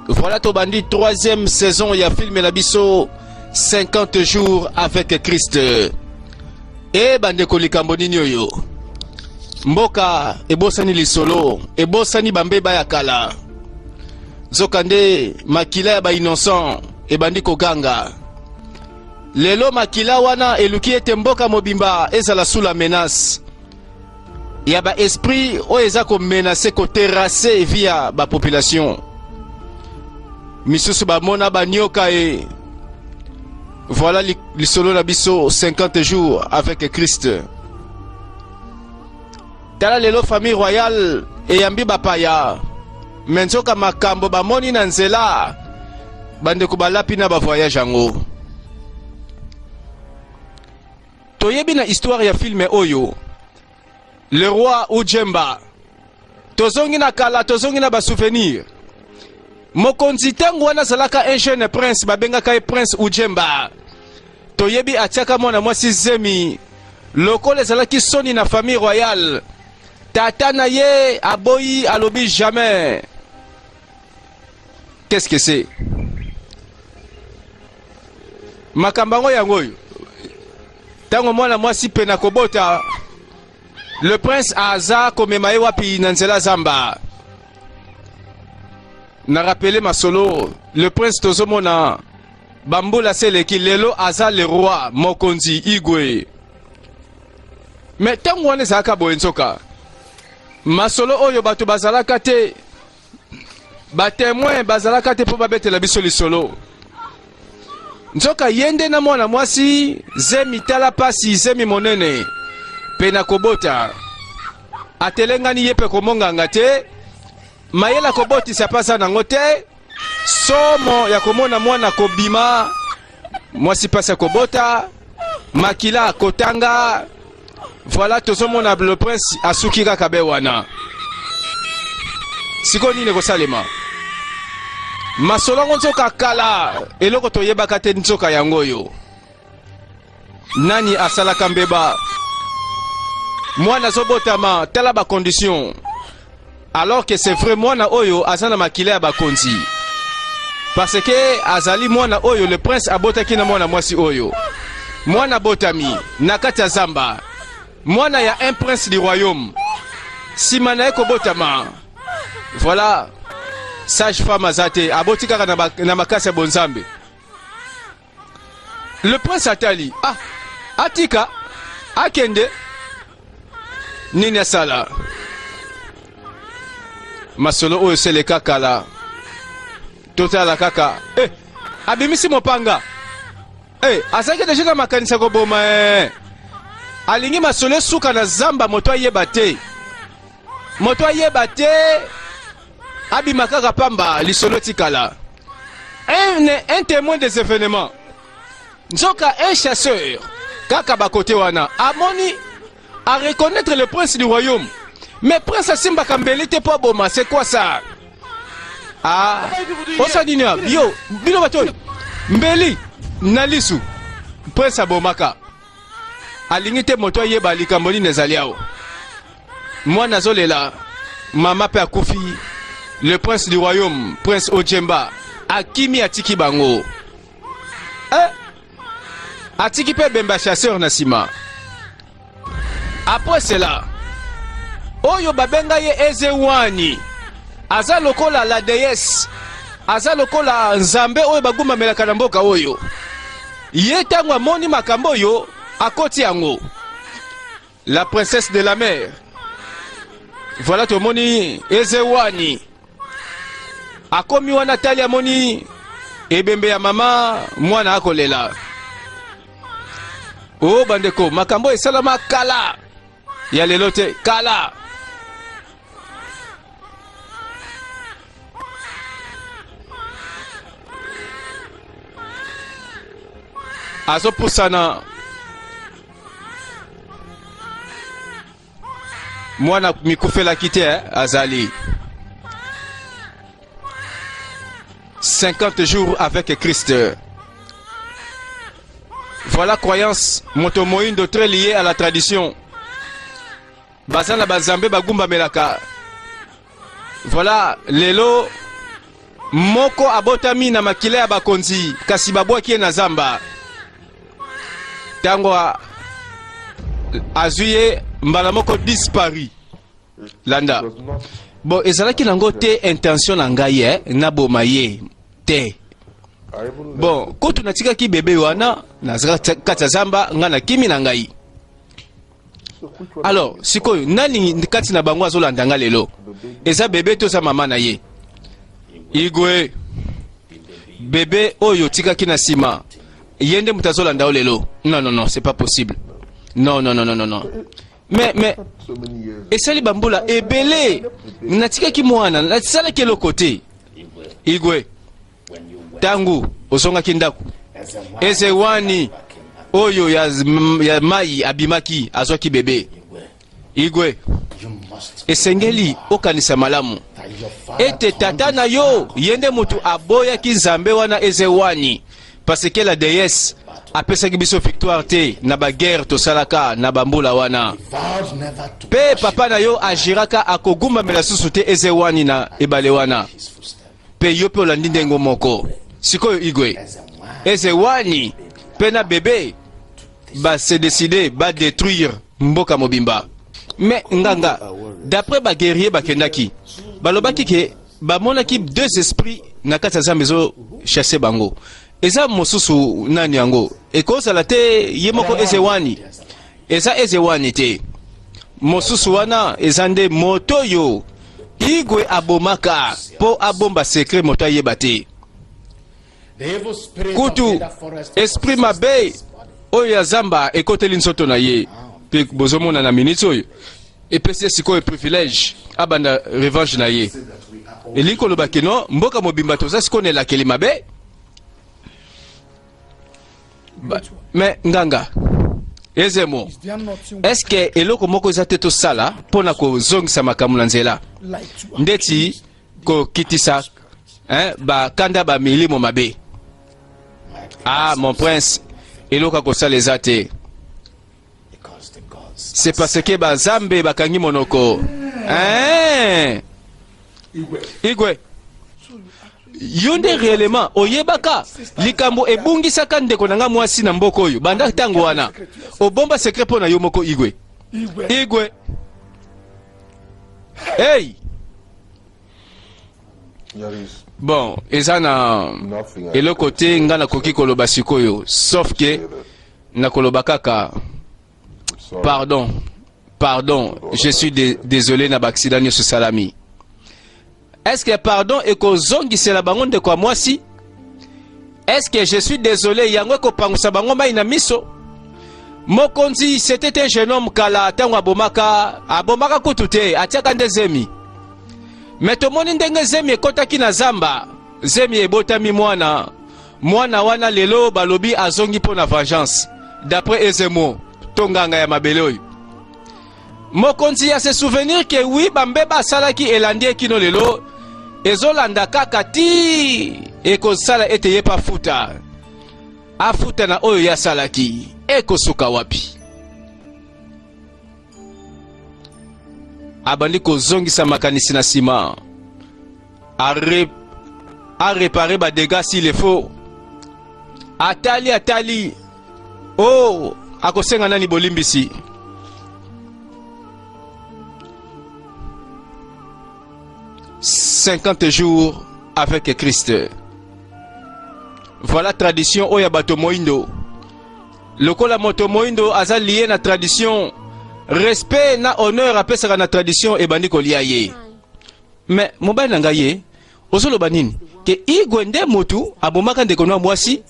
Voilà tobandi troisième saison ya film na biso 50 jours avec Christ. E bandeko likambo nini oyo? Mboka ebosani lisolo, ebosani bambeba ya kala. Nzokande makila ya ba innocent ebandi koganga. Lelo makila wana eluki ete mboka mobimba ezala sous la menace ya ba esprit oyo eza ko menacer ko terrasser vie ya ba population. Misusu bamona banyoka e voilà lisolo na biso 50 jours avec Christ. Tala lelo famille royale eyambi bapaya me nzoka makambo bamoni na nzela bandeko balapi na bavoyage yango. Toyebi na histoire ya film oyo le roi Ujemba. Tozongi na kala, tozongi na basouvenir. Mokonzi ntango wana azalaka un jeune prince, babengaka ye prince Ujemba. Toyebi atiaka mwana mwasi zemi lokola ezalaki soni na famille royale. Tata na ye aboyi, alobi jamais. Qu'est-ce que c'est? Makambo yango yango oyo. Ntango mwana mwasi pena kobota, le prince aza komema ye wapi na nzela zamba. Na rappeler masolo, le prince tozomona bambula seleki lelo aza le roi mokonzi igwe. Me ntango wana ezalaka boye nzoka masolo oyo bato bazalaka te, batemoin bazalaka te mpo babetela biso lisolo. Nzoka ye nde na mwana mwasi zemi, tala pasi, zemi monene mpe na kobota atelengani ye mpe komonganga te, mayele kobotisa mpasa nango te, somo ya komona mwana kobima, mwasi mpasi ya kobota, makila kotanga. Voilà, tozomona le prince asuki kaka be wana. Sikoyo nini ekosalema? Masolo yango nzoka kala, eloko toyebaka te nzoka yango oyo. Nani asalaka mbeba? Mwana azobotama, tala ba condition. Alors que c'est vrai mwana oyo aza na makila ya bakonzi. Parce que azali mwana oyo le prince abotaki na mwana mwasi oyo. Mwana botami na kati ya zamba. Mwana ya un prince du royaume. Sima na ye kobotama. Voilà. Sage femme aza te, aboti kaka na, na makasi ya bonzambe. Le prince atali, ah, atika, akende. Nini asala? Masolo oyo seleka kala. Totala kaka. Eh, abimisi mopanga. Eh, azalaki deja na makanisa koboma eh. Alingi masolo esuka na zamba moto ayeba te. Moto ayeba te. Abima kaka pamba lisolo etikala. Un, un témoin des événements. Nzoka un chasseur kaka bakote wana amoni a reconnaître le prince du royaume. Mais prince asimbaka mbeli te po aboma, c'est quoi ça? Ah, osa nini yo bino bato oyo mbeli na lisu prince abomaka alingi te moto ayeba likambo nini ezali awa. Mwana azolela, mama pe akufi. Le prince du royaume, prince Ojemba, akimi atiki bango. Eh? Atiki pe bemba chasseur na sima. Après cela, oyo babenga ye Ezewani, aza lokola la déesse, aza lokola nzambe oyo bagumbamelaka na mboka oyo. Ye tango amoni makambo oyo, akoti yango. La princesse de la mer. Voilà tomoni Ezewani. Akomi wana tali amoni ebembe ya mama mwana akolela. Oh bandeko, makambo esalama kala ya lelo te, kala. Azopusana mwana mikufelaki te eh, azali 50 jours avec Christ. Voilà croyance moto moindo très liée à la tradition. Baza na bazambe bagumbamelaka. Voilà lelo. Moko abotami na makila ya bakonzi, kasi babwaki ye na zamba. Ntango azwi ye mbala moko disparu. Landa. Bon, ezalaki nango te intention na ngai eh, naboma ye te. Bon, kutu natikaki bebe wana na kati ya zamba, ngai nakimi na ngai. Alors, sikoyo nani kati na bango azolanda nga lelo? Eza bebe to eza mama na ye? Igwe, bebe oyo otikaki na nsima, ye nde moto azolanda yo lelo? Non, non, non, c'est pas possible. Non, non, non, non, non, non. Mais esali bambula ebele natikaki mwana, nasalaki eloko te. Igwe, ntango ozongaki ndako, eze wani oyo ya mai abimaki, azwaki bebe. Igwe, esengeli okanisa malamu ete tata na yo ye nde moto aboyaki Nzambe wana eze wani, parce que la déesse apesaki biso victoire te na baguerre tosalaka na bambula wana. Mpe papa na yo agiraka akogumbamela susu te eze wani na ebale wana, mpe yo mpe olandi ndenge moko. Sikoyo Igwe, eze wani mpe na bebe base décider badétruire mboka mobimba. Mais nganga, d'après baguerrier bakendaki, balobaki ke bamonaki deux esprits na kati ya zamba ezochasse bango. Eza mosusu nani yango? Ekozala te ye moko eze wani, eza eze wani te. Mosusu wana eza nde moto oyo Igwe abomaka mpo abomba secret, moto ayeba te. Kutu esprit mabe oyo ya zamba ekoteli nzoto na ye, mpe bozomona na miniti oyo epesi ye sikoyo privilège abanda revanche na ye. Elingi koloba kino mboka mobimba toza sikoyo na elakeli mabe. Mais nganga ezemo, est-ce eloko moko eza te tosala mpo na kozongisa makambo na nzela, ndeti kokitisa, hein, bakanda bamilimo mabe? Ah, mon prince, eloko ya kosala eza te. C'est parce que bazambe bakangi monoko, hein? Igwe, yo nde réellement oyebaka likambo ebungisaka ndeko na nga mwasi na mboka oyo. Banda ntango wana obomba secret mpo na yo moko. Igwe, Igwe, hey! Bon, eza na eloko te nga nakoki koloba sikoyo, sauf ke nakoloba kaka pardon, pardon, je suis désolé na baaccident nyonso esalami. Est ce que pardon ekozongisela bango ndeko ya mwasi? Est ce que "je suis désolé" yango ekopangusa bango mai na miso? Mokonzi, c'était un jeune homme kala. Ntango abomaka, abomaka kutu te, atiaka nde zemi. Me tomoni ndenge zemi ekɔtaki na zamba, zemi ebotami mwana. Mwana wana lelo balobi azongi mpo na vengeance, d'après ezemo to nganga ya mabele oyo. Mokonzi ya se souvenir ke wi, bambeba asalaki elandi ye kino lelo, ezolanda kaka ti ekosala ete ye mpe afuta, afuta na oyo ye asalaki. Ekosuka wapi? Abandi kozongisa makanisi na nsima, aréparer badégâts s'il le faut. Atali, atali, o oh, akosenga nani bolimbisi? 50 jours avec Christ, voilà tradition oyo ya bato moindo. Lokola moto moindo aza lié na tradition, respect na honneur apesaka na tradition ebandi kolia ye. Me mobali na ngai ye ozoloba nini ke Igwe nde motu abomaka ndeko na mwasi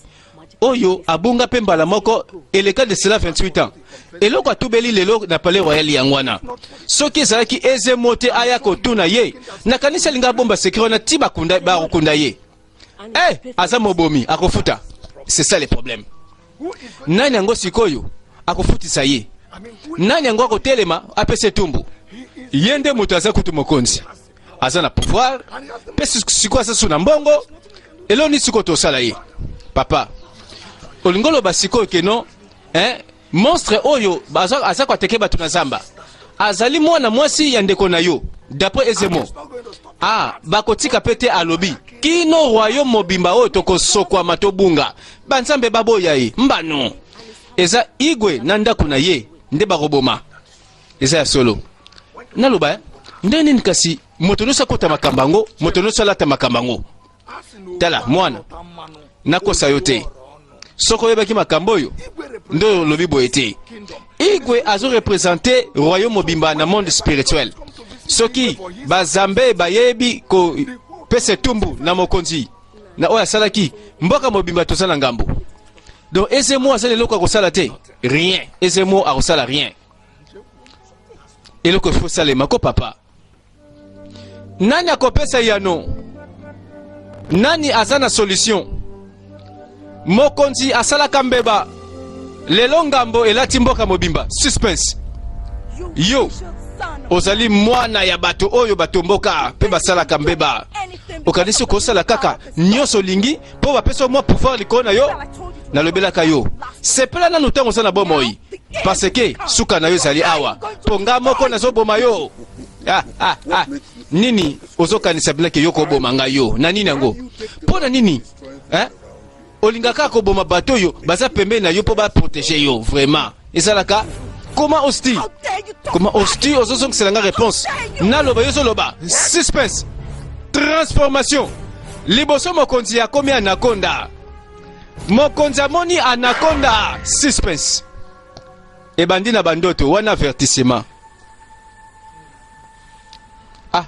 oyo abunga mpe mbala moko eleka de cela 28 ans? Eloko atubeli lelo na palais royal yango wana. Soki ezalaki ezemo te aya kotuna ye, nakanisi alingi abomba secret wana ti bakokunda ye. Eh, aza mobomi, akofuta. C'est ça le problème. Nani yango sikoyo akofutisa ye? Nani yango akotelema apesa etumbu? Ye nde moto aza kutu mokonzi, aza na pouvoir mpe sikoyo aza su na mbongo. Eloni sikoyo tosala ye? Papa, olingi oloba sikoyo keno, hein, monstre oyo aza koattaquer bato na zamba azali mwana mwasi ya ndeko na yo? D'après Ezemo, ah, bakotika mpe te alobi kino royaume mobimba oyo tokosokwama tobunga. Banzambe baboya ye mbano. Eza Igwe na ndako na ye nde bakoboma. Eza ya solo. Naloba eh? Ndenge nini kasi moto nyonso akota makambo yango, moto nyonso alata makambo yango. Tala mwana, nakosa yo te. Soki oyebaki makambo oyo nde olobi boye te. Igwe azo represente royaume mobimba na monde spirituel. Soki bazambe bayebi kopesa etumbu na mokonzi na oyo asalaki, mboka mobimba toza na ngambo. Donc Ezemo aza na eloko akosala te, rien. Ezemo akosala rien. Eloko efo salema ko papa. Nani akopesa yano? Nani aza na solution? Mokonzi asalaka mbeba. Lelo ngambo elati mboka mobimba. Suspense. Yo ozali mwana ya bato oyo batomboka mpe basalaka mbeba. Okanisi okosala kaka nyonso olingi mpo bapesa mwa pouvoir likolo na yo? Nalobelaka yo, sepela nanu ntango oza na bomoi, parce que suka na yo ezali awa, mpo nga moko nazoboma yo. Ah, ah, ah. Nini ozokanisa bina ke yo koboma ngai yo na nini yango? Mpo na nini eh? Olingaka koboma bato oyo baza pembeni na yo mpo baprotege yo? Vraiment ezalaka koma osti koma osti ozozongisela nga réponse naloba yo ozoloba suspense transformation liboso mokonzi akomi anaconda mokonzi amoni anaconda suspense ebandi na bandoto wana avertissement ah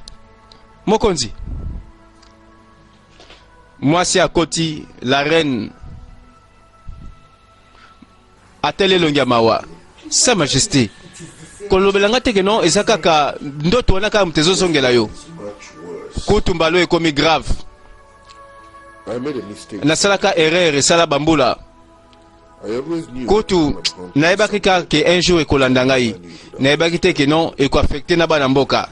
mokonzi mwasi akoti la reine atali elongi ya mawa sa majesté kolobela nga te ke non eza kaka ndoto wana kaka moto ezozongela yo kutu mbalo ekomi grave nasalaka erreur esala bambula kutu nayebaki kaka ke un jour ekolanda ngai nayebaki te ke non ekoaffecte na bana mboka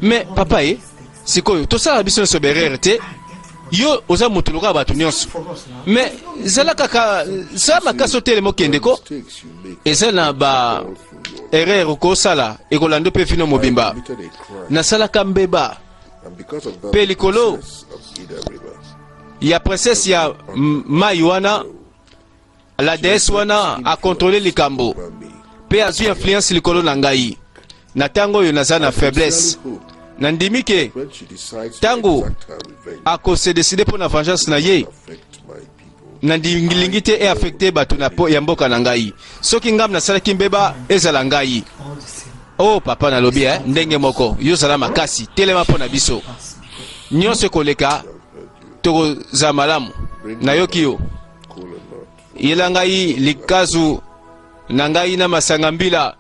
mais papa ye sikoyo tosala biso nyonso berere te yo oza moto lokola bato nyonso mais zala kaka sala makasi otelema okende ko eza na ba erreur okosala ekolanda mpe vino mobimba nasalaka mbeba mpe likolo ya princesse ya mai wana la déesse wana akontrole likambo mpe azwi influence likolo na ngai na ntango oyo naza na faiblesse nandimi ke ntango akose deside mpo na vengeance na ye nalingi te eaffecte bato na po ya mboka na ngai soki ngai nasalaki mbeba ezala ngai o oh, papa nalobi eh, ndenge moko yo zala makasi telema mpo na biso nyonso ekoleka tokozala malamu nayoki yo yela ngai likazu na ngai na masanga mbila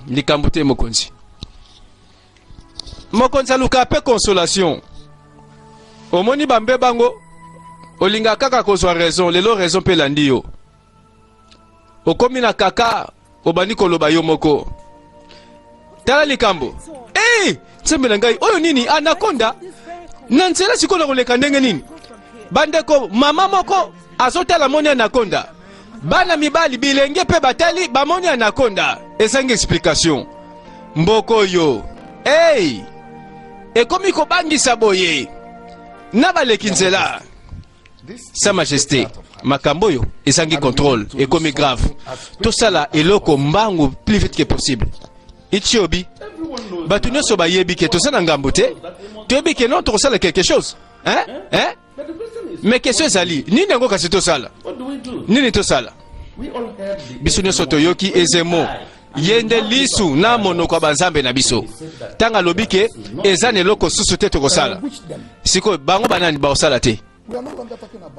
likambo te mokonzi mokonzi aluka mpe consolation omoni bambe bango olinga kaka kozwa raison lelo raison mpe elandi yo okomi na kaka obandi koloba yo moko tala likambo hey, eh, nzambe na ngai oyo nini anakonda na nzela sikoyo na koleka ndenge nini bandeko mama moko azotala moni anakonda bana mibali bilenge mpe batali bamoni anakonda ezangi explication mboka oyo hey, ekomi kobangisa boye na baleki nzela Sa Majesté, makambo oyo ezangi contrôle, ekomi grave. Tosala eloko mbangu plus vite que possible. Itiobi, bato nyonso bayebi ke toza na ngambo te, toyebi ke non tokosala quelque chose. Hein? Hein? Mais question ezali, nini yango kasi tosala? Nini tosala? Biso nyonso toyoki ezemo ye nde lisu na monoko ya banzambe na biso ntango alobi ke eza na eloko susu te tokosala sikoyo bango banani bakosala te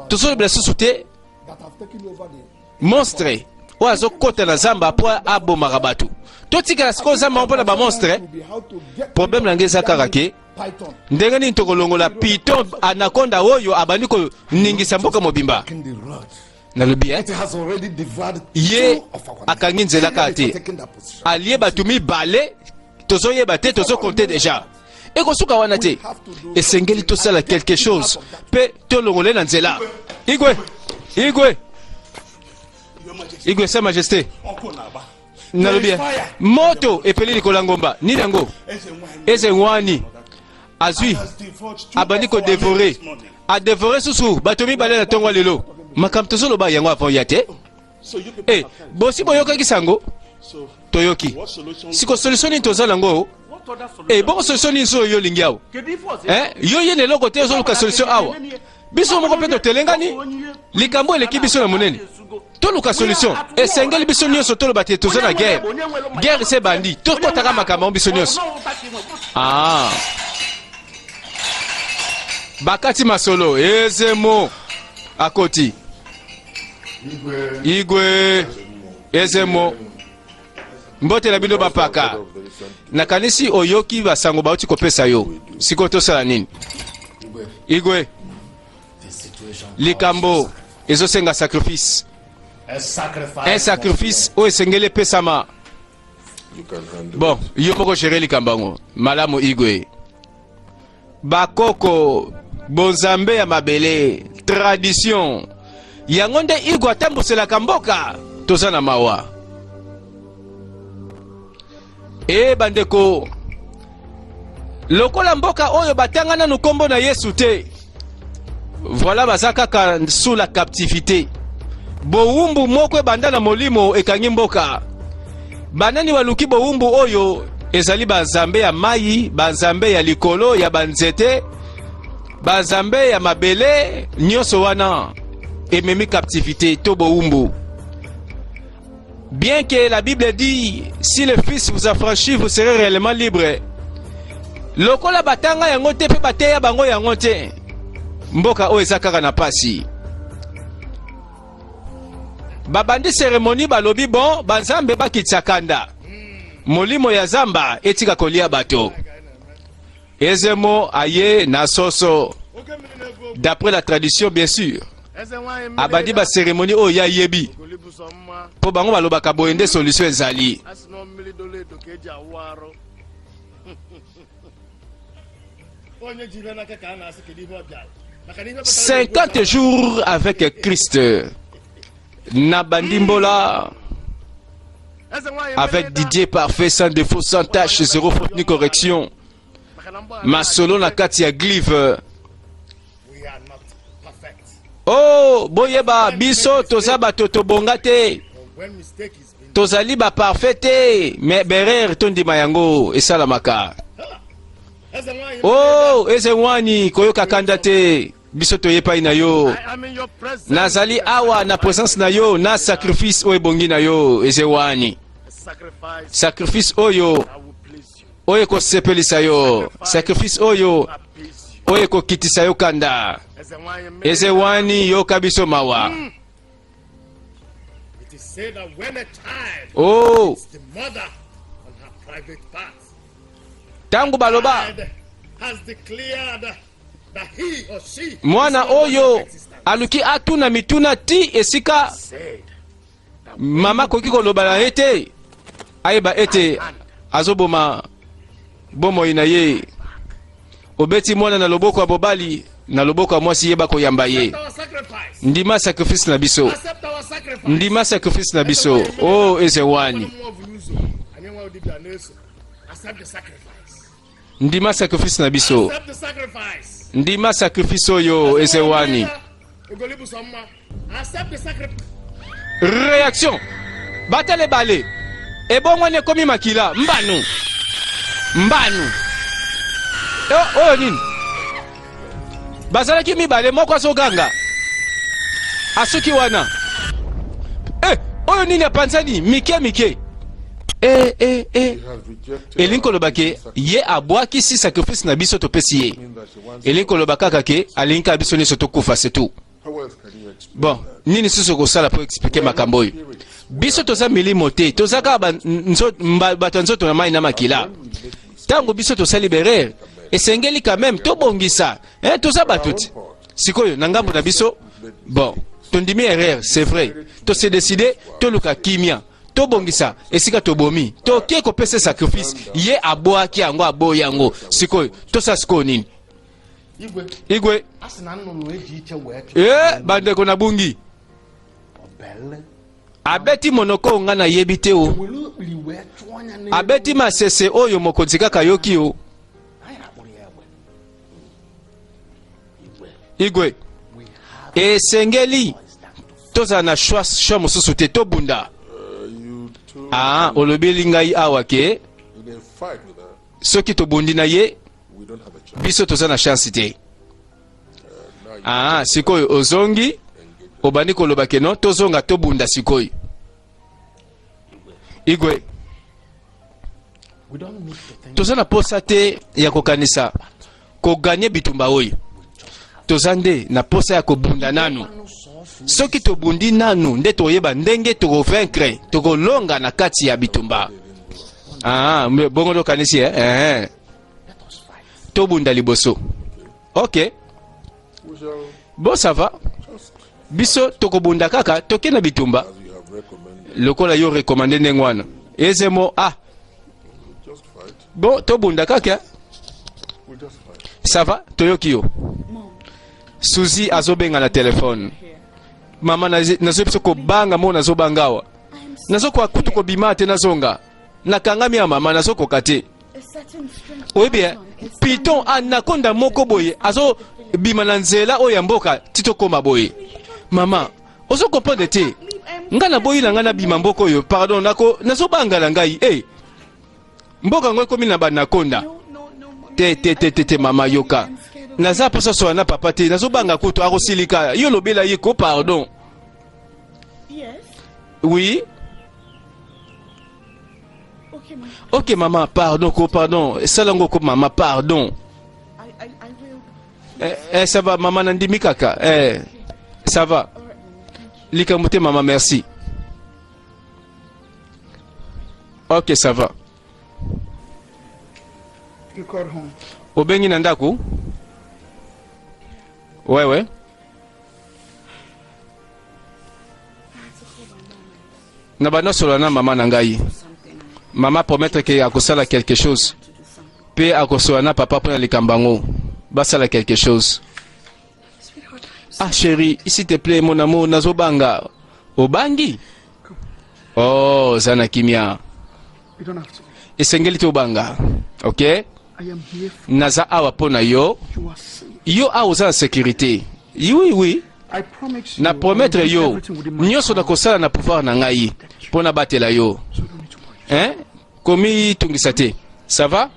tozolobela susu te monstre oyo azokota na zamba mpo abomaka bato totikala sikoyo zamba mpo na bamonstre problème na ngai eza kaka ke ndenge nini tokolongola piton anaconda oyo abandi koningisa mboka mobimba nalobi eh? Ye akangi nzela kaka te alie bato mibale tozoyeba te tozokonte deja ekosuka wana te esengeli tosala quelque chose mpe tolongole na nzela igwe igwe igwe sa majesté. Nalobi moto epeli likolo ya ngomba. Nini yango? Eze nwani azwi abandi kodevore, adevore susu bato mibale na ntongo ya lelo. Makambo tozoloba yango avant ya te. E bosi boyokaki sango? Toyoki. Siko solution nini toza nango? E bongo solution nini so yo olingi awa? Eh, yo ye na eloko te, ozoluka solution awa. Biso moko mpe totelengani, likambo eleki biso na monene. Toluka solution. Esengeli biso nyonso toloba te toza na guerre. Guerre se bandi, tokotaka makambo yango biso nyonso. Ah. Bakati masolo, ezemo akoti. Igwe ezemo. Mbote na bino bapaka. Nakanisi oyoki basango bauti kopesa yo. Sikoyo tosala nini? Igwe, likambo ezosenga sacrifice. Un sacrifice oyo esengeli epesama. Bon, yo moko gérer likambo yango. Malamu Igwe. Bakoko, bonzambe ya mabele, tradition. Yango nde Igwe atambuselaka mboka. Toza na mawa. E bandeko, lokola mboka oyo batanga nanu kombo na Yesu te, voilà baza kaka sous la captivité. Bowumbu moko ebanda na molimo ekangi mboka. Banani baluki bowumbu oyo? Ezali banzambe ya mai, banzambe ya likolo, ya banzete, banzambe ya mabele, nyonso wana ememi captivité to bowumbu. Bien que la Bible dit, si le Fils vous affranchit, vous serez réellement libre. Lokola batanga yango te mpe bateya bango yango te, mboka oyo eza kaka na pasi. Babandi cérémonie, balobi bon, banzambe bakitisa kanda, molimo ya zamba etika kolia bato. Ezemo aye na soso, d'après la tradition bien sûr. Abandi ba cérémonie oyo ya yebi mpo bango balobaka boye nde solution ezali. 50 jours avec Christ na bandimbola avec Didier parfait, sans défaut, sans tache, zéro faute ni correction. Masolo na kati ya glyphe. Oh, boyeba biso toza bato tobonga te, tozali ba parfait te, mais berere tondima yango esalamaka. Oh, eze wani koyoka kanda te, biso toyepai na yo. Nazali awa na présence na yo na sacrifice oyo ebongi na yo. Eze wani sacrifice oyo oyo ekosepelisa yo, sacrifice oyo oyo ekokitisa yo kanda. Eze wani yoka biso mawa. Oh, ntango baloba mwana oyo aluki atuna mituna ti esika mama akoki koloba na ye te, ayeba ete azoboma bomoi na ye. Obeti mwana na loboko ya mobali, na loboko ya mwasi yeba koyamba ye. Ndima sacrifice na biso, ndima sacrifice na biso. Oh, eze wani ndima sacrifice na biso, ndima sacrifice oyo. Eze wani réaction batala ebale ebongwani ekomi makila. Mbanu mbanu oyo nini? Bazalaki mibale, moko azoganga asuki wana. Eh, oyo nini? Apanzani mike mike. Eh, eh, eh. Elingi koloba ke ye abwakisi sacrifice na biso topesi ye. Elingi koloba kaka ke alingi kaka biso nyonso tokufa, c'est tout. Bon, nini susu kosala mpo expliquer makambo oyo? Biso toza milimo te, toza kaka bato ya nzoto na mai na makila. Ntango biso tosali berere, esengeli quand même tobongisa. Eh, toza bato ti. Sikoyo na ngambo na biso, bon, tondimi erreur, c'est vrai, tose décide toluka kimia, tobongisa esika tobomi. Toke kopesa sacrifice, ye abwaki yango, aboyi yango. Sikoyo tosala sikoyo nini? Igwe e bandeko, nabungi. Abeti monoko oyo ngai nayebi te o. Abeti masese oyo mokonzi kaka ayoki o. Igwe, esengeli tozala na choix, choix mosusu te, tobunda. Ah, olobeli ngai awa ke soki tobundi na ye biso toza na chance te. Ah, sikoyo ozongi obandi koloba ke non, tozonga tobunda sikoyo. Igwe, toza na posa te ya kokanisa koganye bitumba oyo, toza nde na posa ya kobunda nanu. Soki tobundi nanu nde toyeba ndenge tokovaincre, tokolonga na kati ya bitumba. Ah, bongo tokanisi eh? Eh. Tobunda liboso. Ok, bon, ça va, biso tokobunda kaka, toke na bitumba lokola yo recommande ndenge wana ezemo. Ah bon, tobunda kaka, ça va, toyoki yo. Suzi azobenga na telefone. Mama, nazoyebi biso kobanga mo, nazobanga awa, nazokoka kutu kobima te, nazonga nakangami ya mama, nazokoka te. Oyebi python anaconda moko boye azobima na nzela oyo ya mboka ti tokóma boye. Mama, ozo comprendre te, ngai naboyi na ngai nabima mboka oyo, pardon, nazobanga na ngai. E mboka yango ekomi na banakonda te te te te te. Mama, yoka, naza mposa sola na papa te, nazobanga kutu akosilika. Yo lobela ye ko, pardon. Oui, ok mama, pardon ko, pardon, esala yango ko mama, pardon. Eh, eh, ça va mama, nandimi kaka. Eh, ça va, likambo te mama, merci. Ok, ça va. You called home. Obengi na ndako? Ouais. Na banosola na mama na ngai, mama promettre ke akosala quelque chose mpe akosola na papa mpo na likambo yango, basala quelque chose. Ah chéri, s'il te plaît, mon amour, nazobanga. Obangi? Oh, oza na kimia. You don't have to. Esengeli te obanga, ok? I am here for Naza awa mpo na yo. you are safe. Yo awa oza na sécurité, oui. I promise you. Na promettre I will do yo everything within my nyonso power. nakosala na pouvoir na ngai mpo nabatela yo. So you don't need to worry. Hein, komitungisa te, ça va.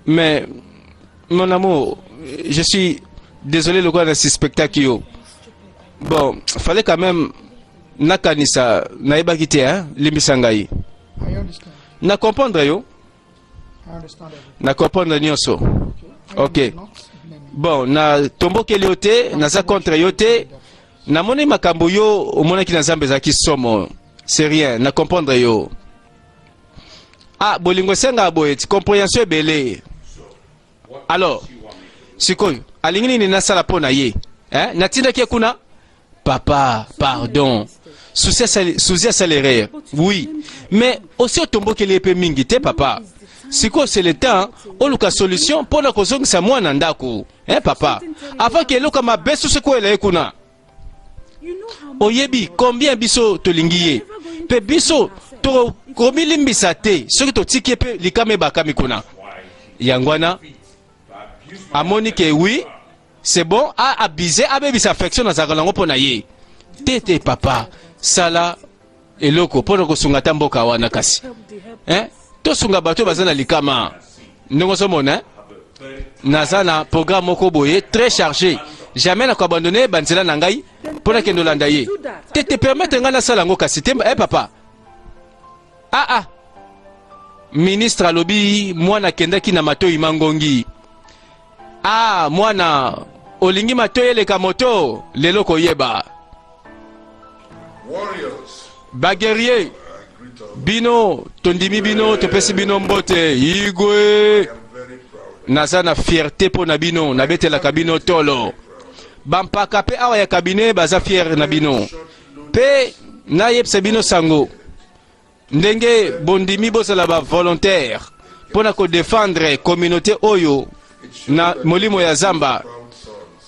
Mais mon amour, je suis désolé, lokola na suspectaki yo, bon, fallait quand même nakanisa, nayebaki te, hein, limbisa ngai. I understand. Na comprendre yo. I understand everything. Na comprendre nyonso. Okay. I Okay. am not blaming you. Bon, na tombokeli yo te, naza contre yo te. Namoni makambo yo omonaki na Nzambe ezalaki somo, c'est rien, na comprendre yo. Ah, bolingo esengaka boye ti compréhension ebele. Alors sikoyo alingi nini nasala mpo na ye, eh? Natindaki ye kuna. Papa, pardon, Suzi asali erreur, oui, mais aussi otombokeli ye mpe mingi te papa. Sikoyo c'est le temps oluka solution mpo na kozongisa mwana ndako, eh papa, avant ke eloko ya mabe susu ekweyela ye kuna. Oyebi combien biso tolingi ye, mpe biso tokomilimbisa te soki totiki ye mpe likama ebakami kuna. Yango wana amoni ke oui, c'est bon, aabuser, abebisa affection nazalaka nango mpo na ye. Te te papa, sala eloko mpo na kosunga ata mboka wana kasi, eh? Tosunga bato oyo baza na likama. Ndenge ozomona, eh? Naza na programme moko boye très chargé, jamais na koabandonner banzela na ngai mpo nakende olanda ye te. Te permettre ngai nasala yango kasi te, eh, papa. Ah ah, ministre alobi mwana akendaki na matoi mangongi. Ah mwana, olingi matoi eleka moto lelo koyeba. Warriors, Baguerrier, I greet all. Bino tondimi bino, topesi bino mbote, igwe. I'm very proud. Naza na fierté mpo na bino, nabetelaka bino tolo. Bampaka mpe awa ya cabinet baza fier na bino. Mpe nayebisa bino sango ndenge bondimi bozala bavolontaire mpo na kodéfendre communauté oyo. na molimo ya zamba.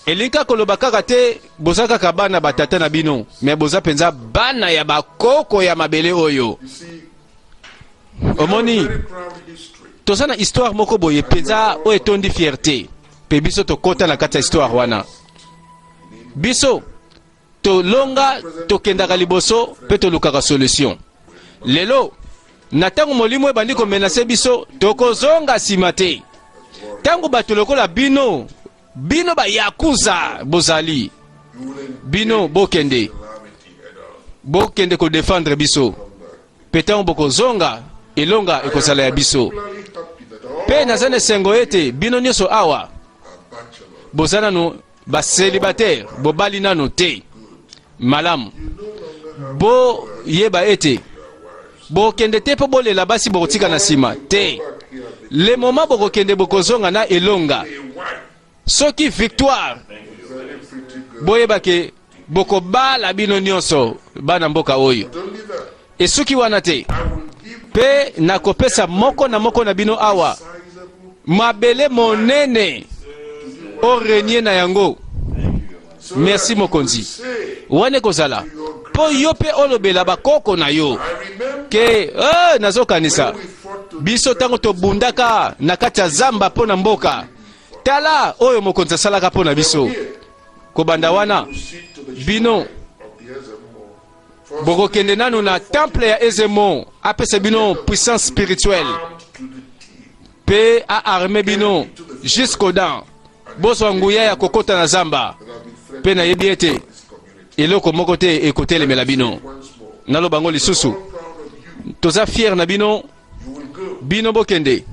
Elingi kaka koloba kaka te boza kaka bana batata na bino, me boza mpenza bana ya bakoko ya mabele oyo. Omoni, toza na histoire moko boye mpenza oyo etondi fierté, mpe biso tokota na kati ya histoire wana. Biso tolonga, tokendaka liboso mpe tolukaka solution. Lelo na ntango molimo ebandi komenase biso, tokozonga nsima te. Ntango bato lokola bino, bino bayakuza bozali, bino bokende, bokende kodefendre biso, mpe ntango bokozonga, elonga ekozala ya biso. Mpe naza na esengo ete bino nyonso awa boza nanu baselibatere, bobali nanu te. Malamu boyeba ete bokende te mpo bolela basi bokotika na nsima te. Le moment bokokende, bokozonga na elonga. Soki victoire, boyeba ke bokobala bino nyonso bana mboka oyo. Esuki wana te, mpe nakopesa moko na moko na bino awa mabele monene orenie na yango. Merci mokonzi. Wana ekozala mpo yo mpe olobela bakoko na yo ke nazokanisa biso ntango tobundaka na kati ya zamba mpo na mboka. Tala oyo mokonzi asalaka mpo na biso. Kobanda wana bino bokokende nanu na temple ya Ezemo, apesa bino puissance spirituelle mpe aarme bino jusqu'aux dents, bozwa nguya ya kokota na zamba. Mpe nayebi ete eloko moko te ekotelemela bino. Naloba yango lisusu, toza fiere na bino. Bino bokende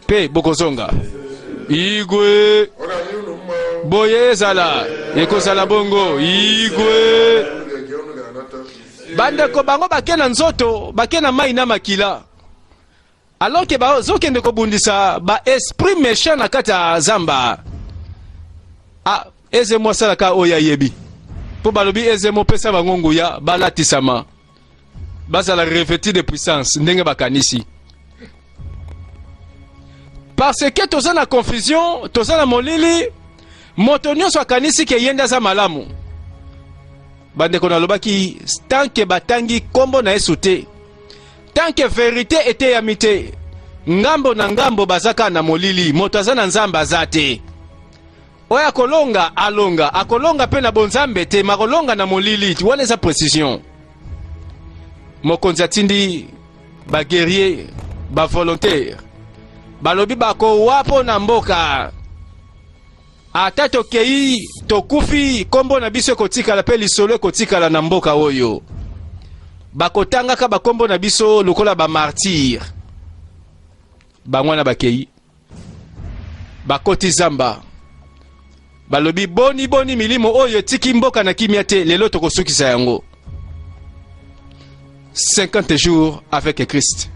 mpe bokozonga. Igwe boye ezala, ekozala bongo. Igwe bandeko bango bake na nzoto, bake na mai na makila, alors ke bazokende kobundisa ba esprit méchant na kati ya zamba. Ah, Ezemo asalaka oyo ayebi, mpo balobi Ezemo pesa bango nguya, balatisama, bazala revêtu de puissance ndenge bakanisi. Parce que toza na confusion, toza na molili, moto nyonso akanisi ke ye nde aza malamu. Bandeko, nalobaki, tant que batangi nkombo na Yesu te, tant que verité eteyami te, ngambo na ngambo baza kaka na molili. Moto aza na Nzambe aza te. Oyo akolonga alonga, akolonga mpe na bonzambe te, makolonga na molili. Wana eza précision. Mokonzi atindi baguerrier, bavolontaire, balobi bakowa mpo na mboka. Ata tokei tokufi, nkombo na biso ekotikala mpe lisolo ekotikala na mboka oyo. Bakotangaka bakombo na biso lokola bamartire. Bango wana bakei, bakoti zamba, balobi boni boni milimo oyo etiki mboka na kimia te, lelo tokosukisa yango. 50 jours avec Christ.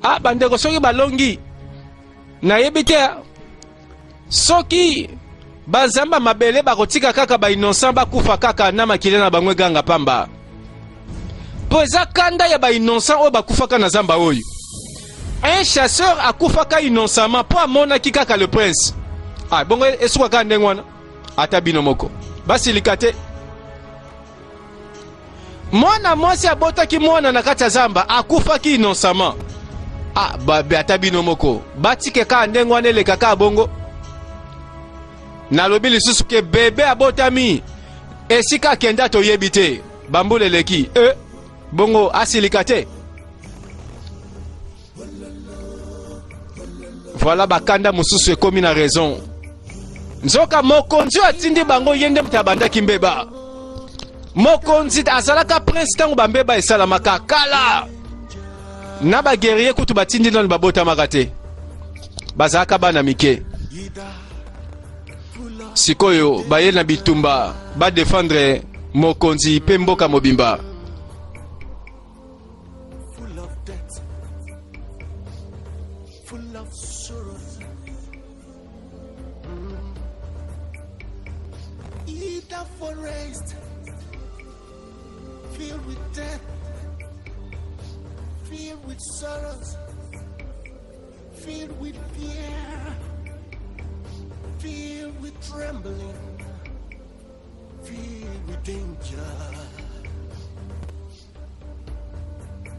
Ah, bandeko, soki balongi, nayebi te soki bazamba mabele bakotika kaka bainnocent bakufa kaka na makila na bango eganga pamba, mpo eza kanda ya bainnocent oyo bakufaka na zamba oyo. Un chasseur akufaka innocemment mpo amonaki kaka le prince. Ah, bongo esuka kaka ndenge wana. Ata bino moko basilika te. Mwana mwasi abotaki mwana na kati ya zamba, akufaki innocemment. Ah, ata bino moko batike kaka ndenge wana, eleka kaka bongo. Nalobi lisusu ke bebe abotami, esika akenda toyebi te, bambula eleki e, bongo asilika te. Voilà bakanda mosusu ekomi na raison. Nzoka mokonzi oyo atindi bango, ye nde moto abandaki mbeba. Mokonzi azalaka prince ntango bambeba esalamaka kala. Na baguerrier kutu batindi nano babotamaka te, bazalaka bana mike. Sikoyo baye na bitumba badefendre mokonzi mpe mboka mobimba. Full of debt, Full of sorrows. Eat a forest filled with death, filled with sorrows, filled with fear, filled with trembling, filled with danger.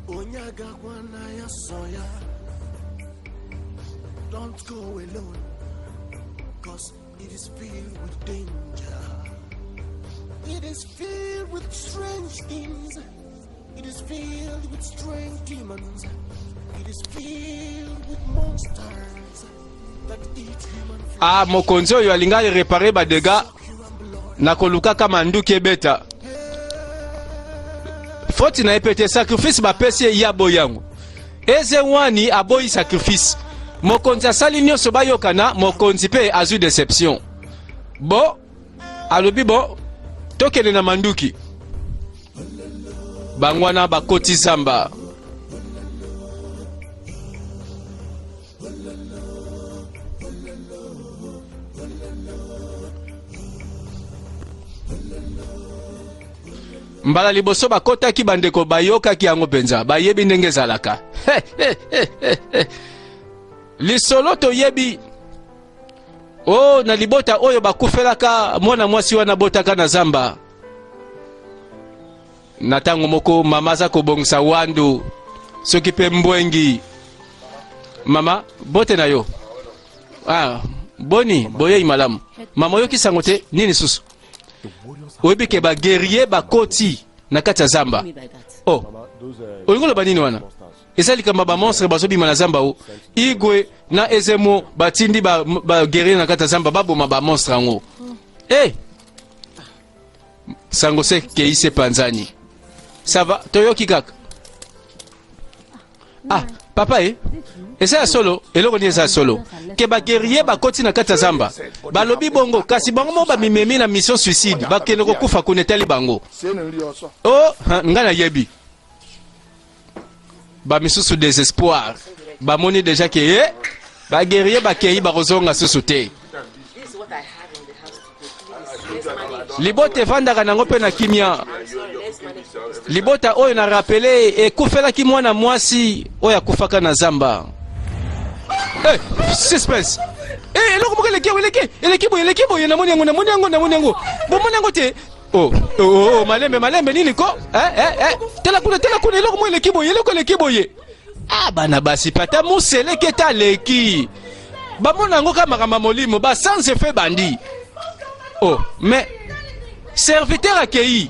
Onye agakwana ya sọ ya. Don't go alone, 'cause it is filled with danger. It is filled with strange things. It is filled with strange demons. It is filled with monsters that eat human flesh. Ah, mokonzi oyo alinga réparer ba dégâts Suck human blood. na kolukaka manduki ebeta. Foti na ye pe te, sacrifice bapesi ye, ye aboyi yango. Eze wani aboyi sacrifice. Mokonzi asali nyonso bayokana, mokonzi pe azwi deception. Bo alobi bo tokende na manduki. Bango wana bakoti zamba. Mbala liboso bakotaki, bandeko bayokaki yango mpenza, bayebi ndenge ezalaka. Lisolo toyebi o na libota oyo bakufelaka mwana mwasi wana botaka na zamba. Na ntango moko mama aza kobongisa wandu soki mpe mbwengi. Mama, bote na yo. Ah, boni boyei malamu. Mama, oyoki sango te? Nini susu? Oyebi ke ba guerrier bakoti na kati ya zamba. Oh, olingi oloba nini wana? Eza likambo ya ba monstre bazobima na zamba. O Igwe na Ezemo batindi ba, ba guerrier na kati ya zamba baboma ba monstre yango. Eh, sango se kei se panzani. Ça va, toyoki kaka. Ah, papa, e eza ya solo? Eloko nini eza ya solo? Ke baguerrier bakoti na kati ya zamba, balobi bongo, kasi bango moko bamimemi na mission suicide, bakende kokufa kuna, etali bango. O oh, ngai nayebi bamisusu désespoir, bamoni déjà ke ye baguerrier bakei, bakozonga susu te. Libota evandaka nango mpe na kimia. Libota oyo na rapele ekufelaki mwana mwasi oyo akufaka na zamba. Hey, suspense. Hey, eloko moko eleki, eleki, eleki boye, eleki boye. Namoni yango, namoni yango, namoni yango. Bomoni yango te? Oh, oh, oh, malembe, malembe, nini ko? Eh, eh, eh. Tala kuna, tala kuna, eloko moko eleki boye, eloko eleki boye. Ah, bana basi pata moseleke ta aleki. Bamona yango kaka makambo ya molimo, ba sans effet bandi. Oh, mais serviteur akei,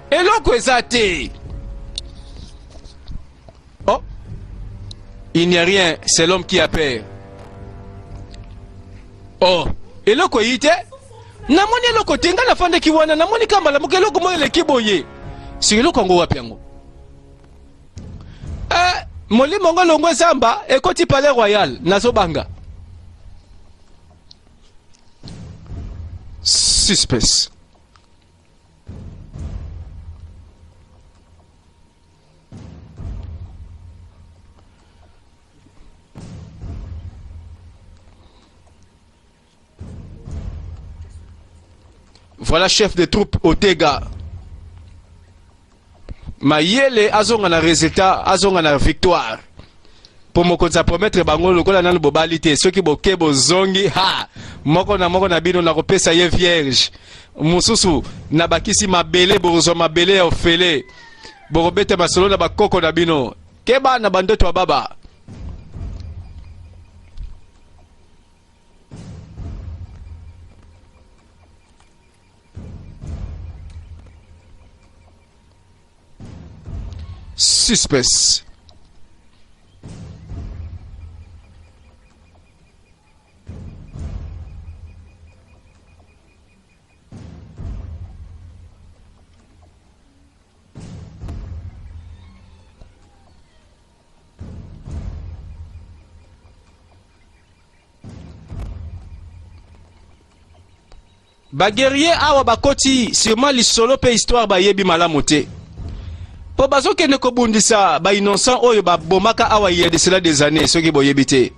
eloko eza te. Oh, il n'y a rien, c'est l'homme qui a peur. Oh, eloko eyi te, namoni eloko te. Ngai nafandaki wana, namoni kaka mbala moko eloko moko eleki boye. Siko eloko yango wapi yango? Eh, molimo ngo elongo zamba ekoti palais royal, nazobanga. Suspense. Voilà chef de troupe Otega. Mayele azonga na résultat, azonga na victoire. Po mokonzi apromettre bango lokola nanu bobali te, soki boke bozongi, ha moko na moko na bino nakopesa ye vierge. Mosusu nabakisi mabele, bokozwa mabele ya ofele. Bokobeta masolo na bakoko na bino. Keba na bandoto ya baba. Suspense. Baguerrier awa bakoti sûrement lisolo mpe histoire bayebi malamu te, mpo bazokende kobundisa bainnocent oyo babomaka awa il y a de cela des années. Soki boyebi te.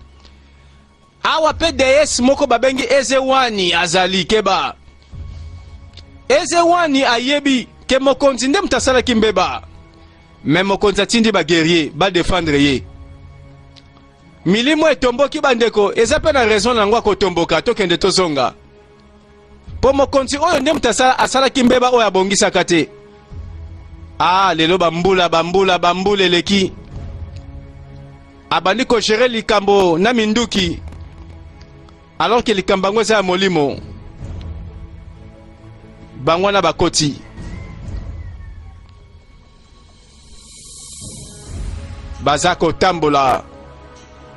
Awa mpe déesse moko babengi Ezewani azali keba. Ezewani ayebi ke mokonzi nde moto asalaki mbeba. Me mokonzi atindi ba guerrier ba défendre ye. Milimo etomboki bandeko, eza mpe na raison na yango akotomboka, tokende tozonga. Mpo mokonzi oyo nde moto asalaki mbeba oyo abongisaka te. Ah, lelo bambula bambula bambula eleki. Abandi kogere likambo na minduki alors que likambo yango eza ya molimo. Bango wana bakoti. Baza kotambola,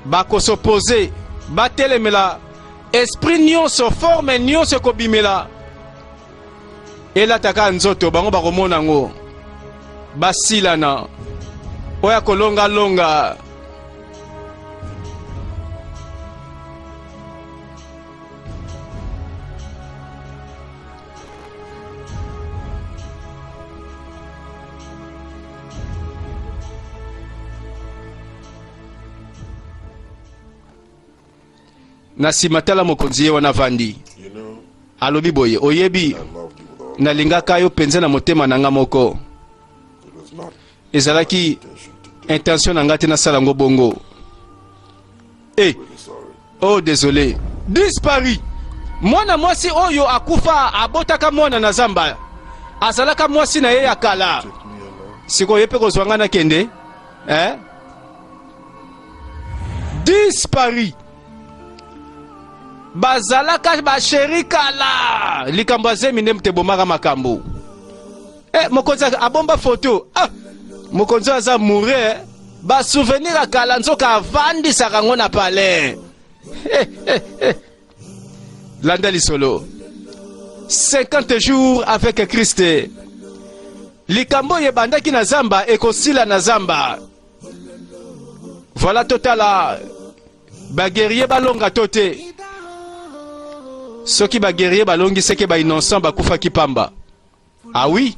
bakosopose, batelemela esprit nyonso, forme nyonso ekobimela elataka nzoto, bango bakomona yango, basilana oyo akolongalonga. Na nsima tala mokonzi ye wana avandi, alobi boye: oyebi, nalingaka yo mpenza na motema na nga moko. Ezalaki intention na nga te nasala yango bongo. Eh, oh désolé, disparu. Mwana mwasi oyo akufa abotaka mwana na zamba, azalaka mwasi na ye ya kala. Sikoyo ye mpe kozwa nga nakende, eh? Disparu. Bazalaka basheri kala. Likambo ya zemi nde moto ebomaka makambo. Eh, mokonzi abomba foto. Ah, mokonzi oyo aza moure. Ba souvenir ya kala nzoka avandisaka yango na palais. Eh, eh, eh. Landa lisolo. 50 jours avec Christ. Likambo oyo ebandaki na zamba ekosila na zamba. Voilà totala ba guerrier balonga to te. Soki ba guerrier balongi seke ba innocent bakufaki pamba. Ah oui.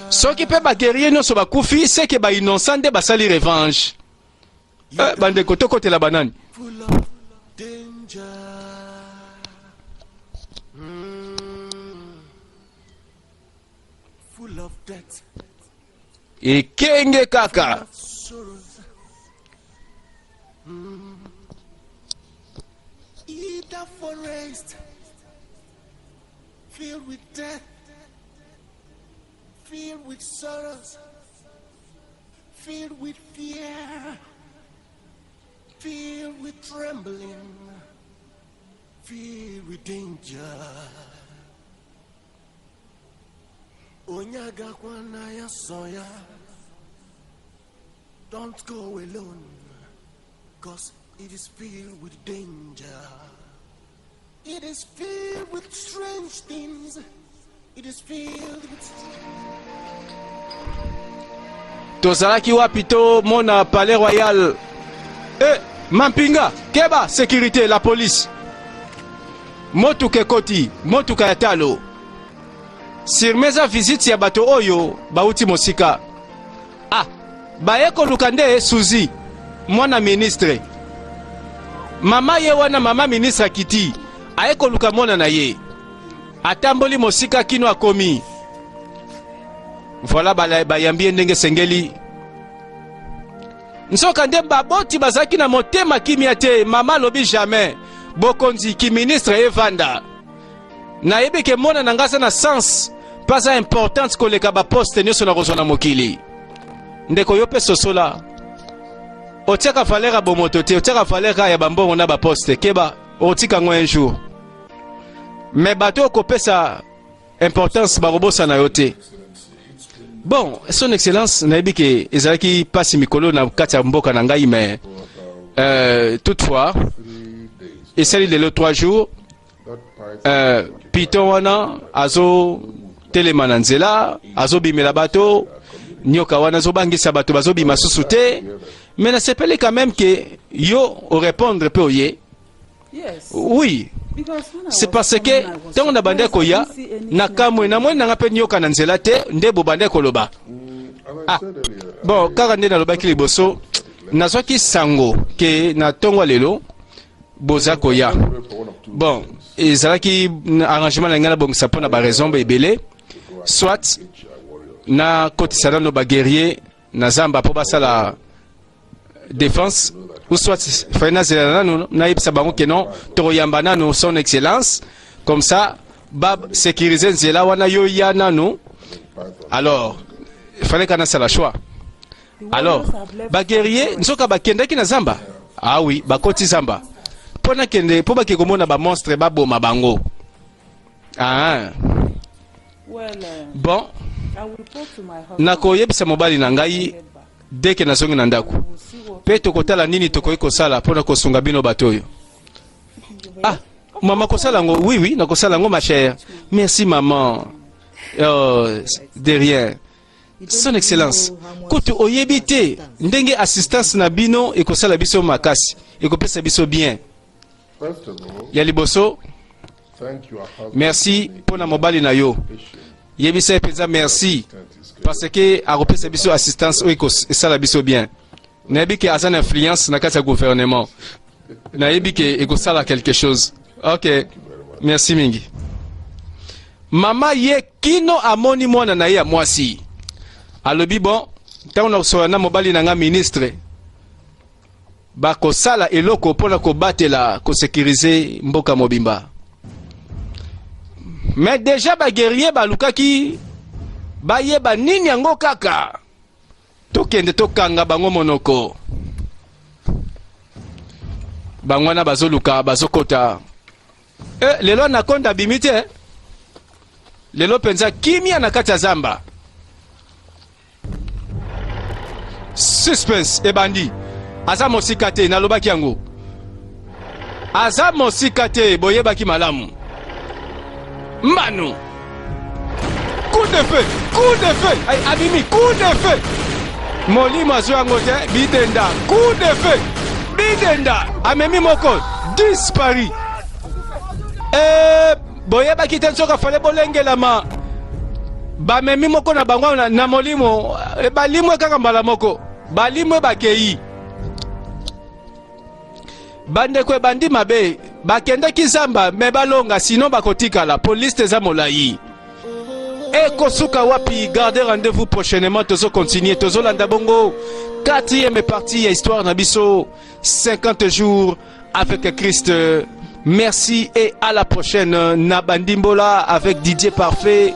Soki pe ba guerrier nyonso bakufi seke ba innocent nde basali revanche. Eh, bandeko tokotela banani? Ekenge kaka. Filled with death, filled with sorrows, filled with fear, filled with trembling, filled with danger. Onye agakwana ya sọ ya. Don't go alone, cause it is filled with danger. It is filled with strange things. It is filled with Tozalaki wapi to mona Palais Royal? Eh, mampinga, keba, sécurité, la police. Motuka ekoti, motuka ya talo. Sirmeza visite ya bato oyo bauti mosika. Ah, baye koluka nde Suzy, mwana ministre. Mama ye wana, mama ministre akiti, aye koluka mwana na ye. Atamboli mosika kino akomi. Voilà bayambi ye ndenge esengeli. Nzoka nde baboti bazalaki na motema kimia te. Mama alobi jamais bokonzi ki ministre evanda. Nayebi ke mwana na nga aza na sens mpe aza importante koleka baposte nyonso na kozwa na mokili. Ndeko yo mpe sosola, otiaka valeur ya bomoto te, otiaka valeur kaka ya bambongo na baposte. Keba, okotika yango un jour. Me bato okopesa importance bakobosana yo te. Bon, son excellence, nayebi ke ezalaki pasi mikolo na kati ya mboka na ngai, mais toutefois esali lelo 3 jours. Piton wana azotelema na nzela, azobimela bato, nyoka wana azobangisa bato, bazobima susu te. Mais nasepeli quand même ke yo orépondre mpe oye. Yes. Oui, Because when I c'est was parce coming, que I was ntango na bande surprised. I koya didn't see anything na at kamwe all. namoni nanga mpe nyoka na nzela te nde bobande koloba. Ah, bon, kaka nde nalobaki liboso, nazwaki sango ke na ntongo ya lelo Boza koya. Bon, ezalaki arrangement na ngai nabongisa mpo na baraison ebele, soit nakotisa nano baguerrier na zamba mpo basala défense, ou soit fallait nazela nanu nayebisa bango ke non, tokoyamba nanu Son Excellence, comme ça basécuriser nzela wana, yo ya nanu. Alors fallait ka nasala choix. Alors baguerrier nzoka bakendaki na zamba. Ah oui, bakoti zamba mpo nakende, mpo bake komona bamonstre, baboma bango. Ah. Well, Bon, I will talk to my husband. Nakoyebisa mobali na ngai Get back. dès que nazongi na ndako. We'll see what Mpe tokotala nini tokoki kosala mpona kosunga bino bato oyo. Ah, mama, kosala yango. Oui, nakosala yango, ma chère. Merci, maman. Oh, de rien, Son Excellence. Kutu oyebi te ndenge assistance na bino ekosala biso makasi, ekopesa biso bien. First of all, Ya liboso, thank your husband. merci mpo na mobali na yo. Yebisa ye mpenza merci, parce que akopesa biso assistance oyo esala biso bien. Nayebi ke aza na influence na kati ya gouvernement, nayebi ke ekosala quelque chose. Ok, merci mingi. Mama ye kino amoni mwana na ye ya mwasi, alobi: bon, ntango nakosola na mobali na nga ministre, bakosala eloko mpona kobatela, kosécuriser mboka mobimba. Mais déjà baguerrier balukaki bayeba nini yango kaka. Tokende tokanga bango monoko. Bango wana bazoluka, bazokota. E, lelo anaconda abimi te. Lelo mpenza kimia na kati ya zamba. Suspense ebandi. Aza mosika te, nalobaki yango, aza mosika te. Boyebaki malamu. Mbano, coup de feu, coup de feu. Ay, abimi. Coup de feu, molimo azwi yango te. Bidenda, coup de feu, bidenda amemi moko, disparu. E, boyebaki te, nsoka fale bolengelama. Bamemi moko na bango na molimo. E, balimwe kaka mbala moko, balimwe, bakei. Bandeko, ebandi mabe. Bakendaki zamba, me balonga, sinon bakotikala po liste eza molai. Ekosuka wapi? Garde rendez-vous prochainement, tozocontinue, tozolanda bongo quatrième partie ya histoire na biso, 50 jours avec Christ. Merci et à la prochaine na Bandimbola avec Didier Parfait.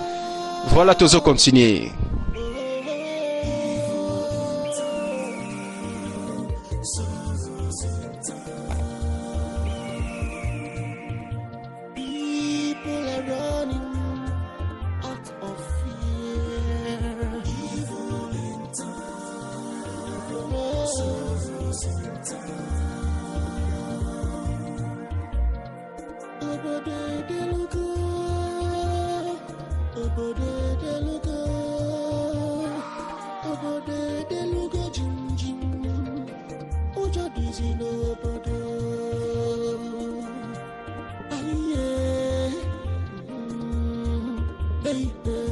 Voilà, tozocontinue. People are running out of fear. Evil in town. Obodo edelugo, obodo edelugo, obodo edelugo jim jim. Ụjọ dịzi n'obodo. Aye. Hey, hey.